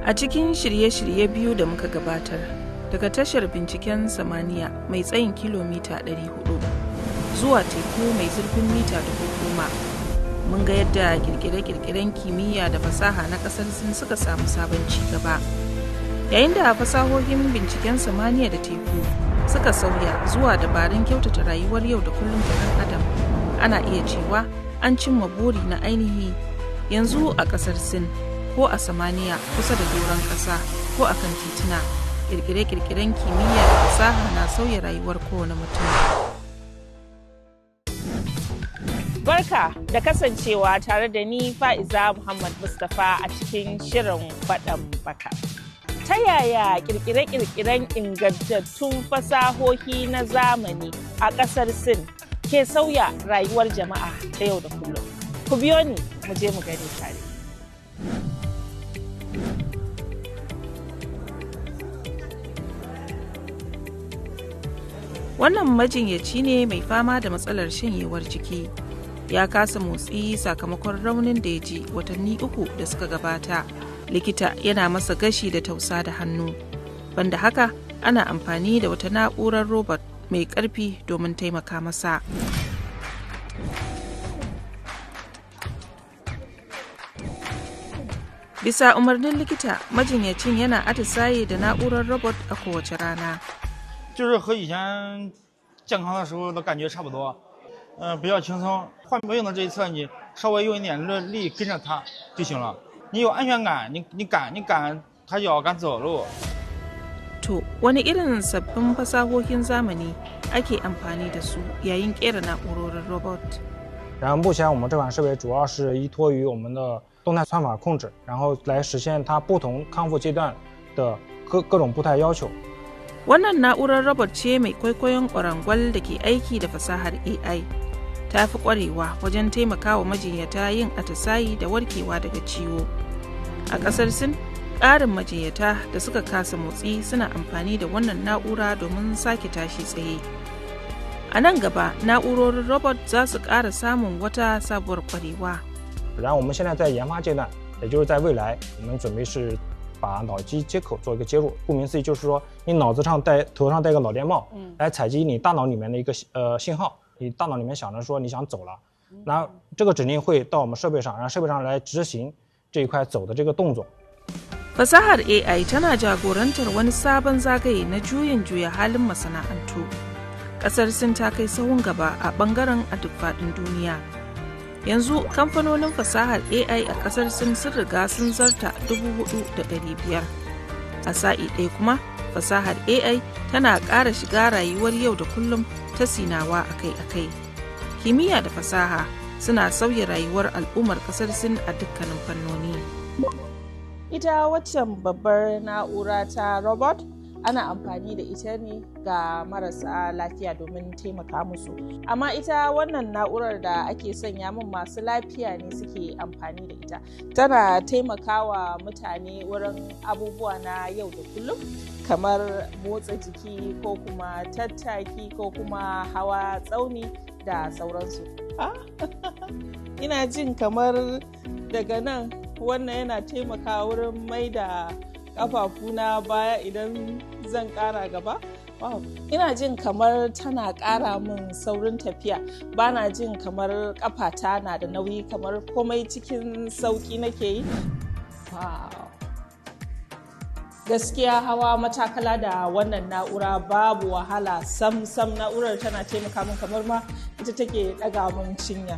A cikin shirye-shirye biyu da muka gabatar, daga tashar binciken samaniya mai tsayin kilomita 400 zuwa teku mai zurfin mita 10,000, mun ga yadda kirkire-kirkiren kimiyya da fasaha na kasar Sin suka samu sabon ci gaba. Yayin da fasahohin binciken samaniya da teku suka sauya zuwa dabarun kyautata rayuwar yau da kullum ta ɗan adam, ana iya cewa an cimma buri na ainihi yanzu a ƙasar Sin, ko a samaniya kusa da doron ƙasa ko a kan tituna, ƙirƙire-ƙirƙiren kimiyya da fasaha na sauya rayuwar kowane mutum. Barka da kasancewa tare da ni, Fa'iza Muhammad Mustapha, a cikin shirin Faɗan Baka. Ta yaya kirkire-kirkiren ingantattun fasahohi na zamani a ƙasar Sin ke sauya rayuwar jama'a ta yau da kullum? Ku biyo ni mu je mu gani tare. Wannan majinyaci ne mai fama da matsalar shanyewar jiki. Ya kasa motsi sakamakon raunin da ya ji watanni 3 da suka gabata. Likita yana masa gashi da tausa da hannu. Banda haka, ana amfani da wata na'urar robot mai ƙarfi domin taimaka masa. Bisa umarnin likita, majinyacin yana atisaye da na'urar robot a kowace rana. 就是和以前健康的时候的感觉差不多，比较轻松。患病的这一侧，你稍微用一点力跟着它就行了。你有安全感，你敢抬脚敢走路。 To, wani irin sabbin fasahohin zamani ake amfani da su yayin kera na'urorin robot? 然后目前我们这款设备主要是依托于我们的动态算法控制，然后来实现它不同康复阶段的各种步态要求。 Wannan na'urar robot ce mai kwaikwayon ƙwarangwal da ke aiki da fasahar AI. Ta fi ƙwarewa wajen taimakawa majinyata yin atisayi da warkewa daga ciwo. A ƙasar Sin, ƙarin majinyata da suka kasa motsi suna amfani da wannan na'ura domin sake tashi tsaye. A nan gaba, na'urorin robot za su ƙara samun wata sabuwar ƙwarewa. 然后我们现在在研发阶段，也就是在未来，我们准备是把脑机接口做一个接入。顾名思义，就是说你脑子上戴头上戴个脑电帽，来采集你大脑里面的一个信号。你大脑里面想着说你想走了，那这个指令会到我们设备上，然后设备上来执行这一块走的这个动作。 Fasahar AI tana jagorantar wani sabon zagaye na juyin juya halin masana'antu. Ƙasar Sin ta kai sahun gaba a ɓangaren a duk faɗin duniya. Yanzu kamfanonin fasahar AI a ƙasar Sin sun riga sun zarta 4,500. A sa'i ɗaya kuma, fasahar AI tana ƙara shiga rayuwar yau da kullum ta Sinawa akai-akai. Kimiyya da fasaha suna sauya rayuwar al'ummar ƙasar Sin a dukkanin fannoni. Ita waccan babbar na'ura ta robot ana amfani da ita ne ga marasa lafiya domin taimaka musu. Amma ita wannan na'urar da ake sanya min, masu lafiya ne suke amfani da ita. Tana taimakawa mutane wurin abubuwa na yau da kullum, kamar motsa jiki ko kuma tattaki ko kuma hawa tsauni da sauransu. Ina jin kamar daga nan wannan yana taimakawa wurin mai da kafafuna baya idan zan kara gaba. Wow. Ina jin kamar tana kara min saurin tafiya. Bana jin kamar kafata na da nauyi, kamar komai cikin sauki nake yi. Wow. Gaskiya hawa matakala da wannan na'ura babu wahala sam sam. Na'urar tana taimaka min, kamar ma ita take daga min cinya.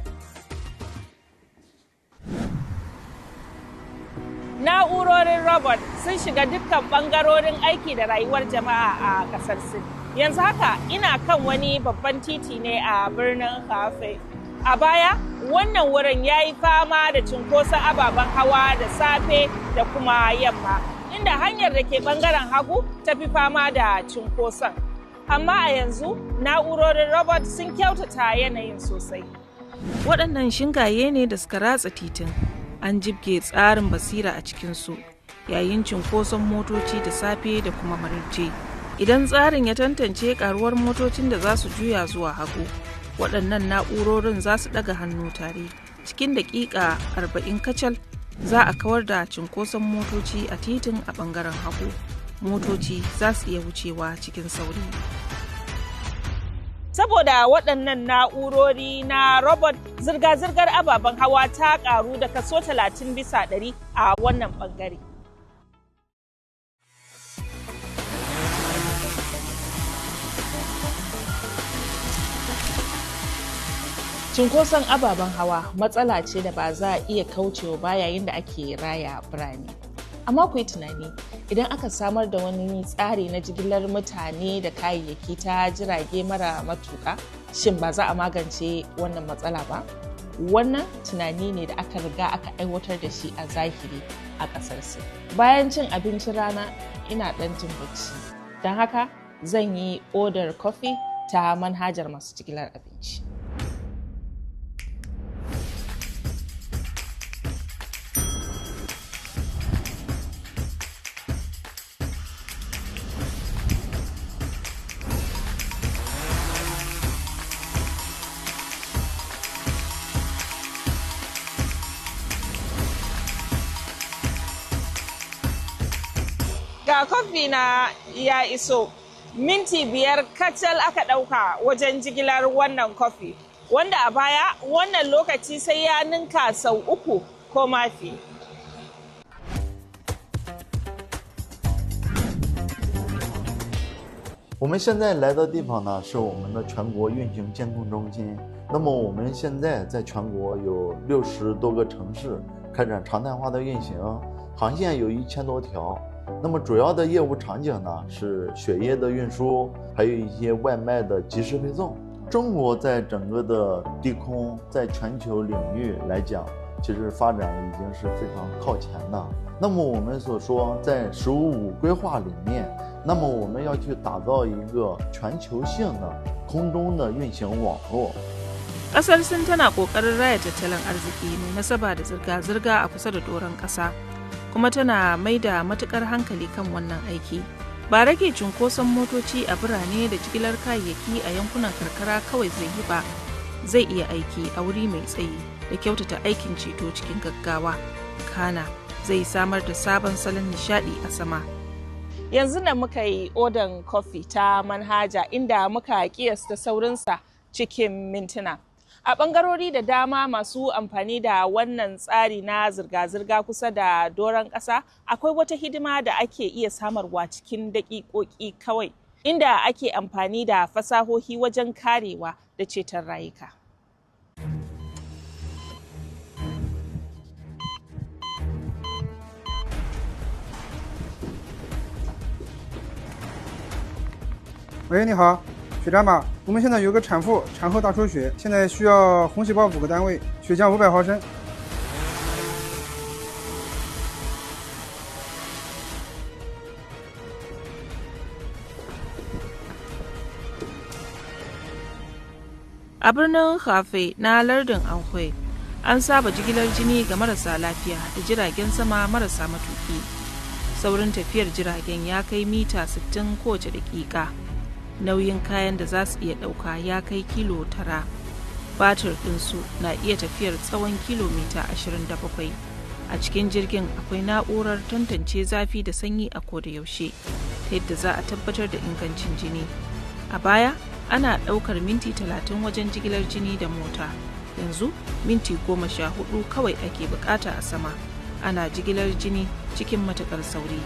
Na'urorin robot sun shiga dukkan bangarorin aiki da rayuwar jama'a a kasar Sin. Yanzu haka ina kan wani babban titi ne a birnin Hefei. A baya, wannan wurin ya yi fama da cunkoson ababen hawa da safe da kuma yamma, inda hanyar da ke bangaren hagu ta fi fama da cunkoson. Amma a yanzu, na'urorin robot sun kyautata yanayin sosai. Waɗannan shingaye ne da suka ratsa titin. An jibge tsarin basira a cikinsu yayin cunkoson motoci da safe da kuma maraice. Idan tsarin ya tantance karuwar motocin da za su juya zuwa hagu, waɗannan na'urorin za su ɗaga hannu tare cikin daƙiƙa 40 kacal. Za a kawar da cunkoson motoci a titin a bangaren hagu. Motoci za su iya wucewa cikin sauri. Saboda waɗannan na'urori na robot, zirga-zirgar ababen hawa ta ƙaru da kaso 30% a wannan ɓangare. Cunkoson ababen hawa matsala ce da ba za a iya kaucewa ba yayin da ake raya birane. Amma ku yi tunani, idan aka samar da wani tsari na jigilar mutane da kayayyaki ta jirage mara matuƙa, shin ba za a magance wannan matsala ba? Wannan tunani ne da aka riga aka aiwatar da shi a zahiri a ƙasar Sin. Bayan cin abincin rana, ina ɗan jin bacci. Don haka zan yi odar kofi ta manhajar masu jigilar abinci. Ga kofi na ya iso, minti 5 kacal aka ɗauka wajen jigilar wannan kofi, wanda a baya wannan lokaci sai ya ninka sau uku ko mafi. 我们现在来的地方呢，是我们的全国运行监控中心。那么我们现在在全国有60多个城市开展常态化的运行，航线有1000多条。那么主要的业务场景呢是血液的运输，还有一些外卖的即时配送。中国在整个的低空，在全球领域来讲，其实发展已经是非常靠前的。那么我们所说，在“十五五”规划里面，那么我们要去打造一个全球性的空中的运行网络。 Ƙasar Sin tana ƙoƙarin raya tattalin arziki mai nasaba da zirga-zirga a kusa da doron ƙasa, kuma tana mai da matuƙar hankali kan wannan aiki. Ba rage cunkoson motoci a birane da jigilar kayayyaki a yankunan karkara kawai zai yi ba, zai iya aiki a wuri mai tsayi da kyautata aikin ceto cikin gaggawa. Kana zai samar da sabon salon nishadi a sama. Yanzu nan muka yi odan kofi ta manhaja, inda muka kiyasta saurinsa cikin mintuna. A ɓangarori da dama masu amfani da wannan tsari na zirga-zirga kusa da doron ƙasa, akwai wata hidima da ake iya samarwa cikin daƙiƙoƙi kawai, inda ake amfani da fasahohi wajen karewa da ceton rayuka. 喂，你好，血站吧？我们现在有个产妇产后大出血，现在需要红细胞5个单位，血浆500毫升。 A birnin Hefei na lardin Anhui, an saba jigilar jini ga marasa lafiya da jiragen sama marasa matuki. Saurin tafiyar jiragen ya kai mita 60 kowace dakika. Nauyin kayan da za su iya ɗauka ya kai kilo 9. Batir ɗinsu na iya tafiyar tsawon kilomita 27. A cikin jirgin akwai na'urar tantance zafi da sanyi a koda yaushe, ta yadda za a tabbatar da ingancin jini. A baya, ana ɗaukar minti 30 wajen jigilar jini da mota. Yanzu minti 14 kawai ake bukata a sama. Ana jigilar jini cikin matukar sauri.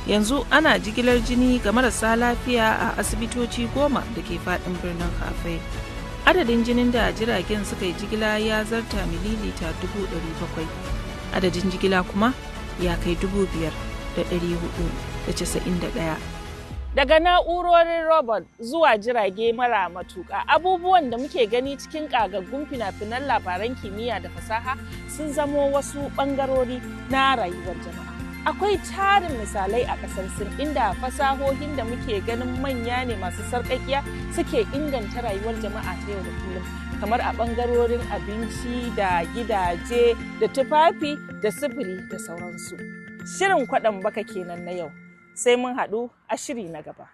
Yanzu ana jigilar jini ga marasa lafiya a asibitoci 10 da ke faɗin birnin Hefei. Adadin jinin da jiragen suka yi jigila ya zarta mililita 700,000. Adadin jigila kuma ya kai 5,491. Daga na'urorin robot zuwa jirage mara matuƙa, abubuwan da muke gani cikin ƙagaggun fina-finan labaran kimiyya da fasaha sun zamo wasu ɓangarori na rayuwar jama'a. Akwai tarin misalai a ƙasar Sin inda fasahohin da muke ganin manya ne masu sarƙaƙiya suke inganta rayuwar jama'a ta yau da kullum, kamar a ɓangarorin abinci da gidaje da tufafi da sufuri da sauransu. Shirin Kwaɗon Baka kenan na yau. Sai mun haɗu a shiri na gaba.